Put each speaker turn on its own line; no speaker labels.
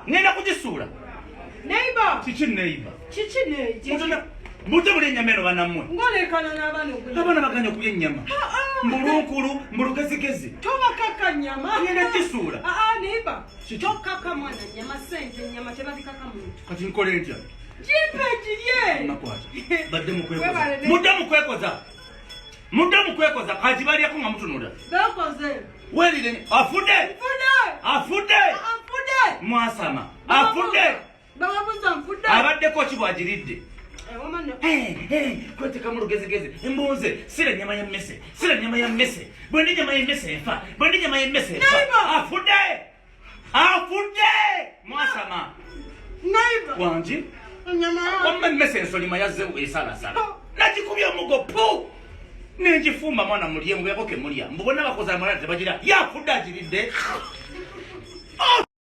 Ngenda kugisuula.
Neighbor.
Kiki neighbor?
Kiki neighbor?
Mujje mulye ennyama eno banammwe.
Ng'olekana n'abaana okulya.
Abaana baganye okulya ennyama. Mbulunkulu, mbulugezigezi.
Tobakaka nnyama.
Ngenda kugisuula.
Ah, ah, neighbor. Tokaka mwana nnyama, ssente ennyama tebabikaka muntu.
Kati nkole ntya?
Gimpe girye.
Nakwata. Badde mu kwekoza. Mudde mu kwekoza. Mudde mu kwekoza kagibalyako nga mutunula.
Bekoze.
Werire afudde.
Nfudde.
Afudde.
Nfudde.
Mwasama. Afudde.
Bababuza nfudde.
Abaddeko ki bwagiridde?
Eh,
eh, kwetekamu lugezigezi mbunze sira nyama ya mmese sira nyama ya mmese bwendi nyama y'emmese enfa bwendi nyama y'emmese enfa afudde afudde mwasama wangi wamma emmese ensolima yazze esalasala nagikubye omugo pu nenjifumba mwana mulye mubeko kemulya mbubona bakoze amalala tebagira yafudde agiridde.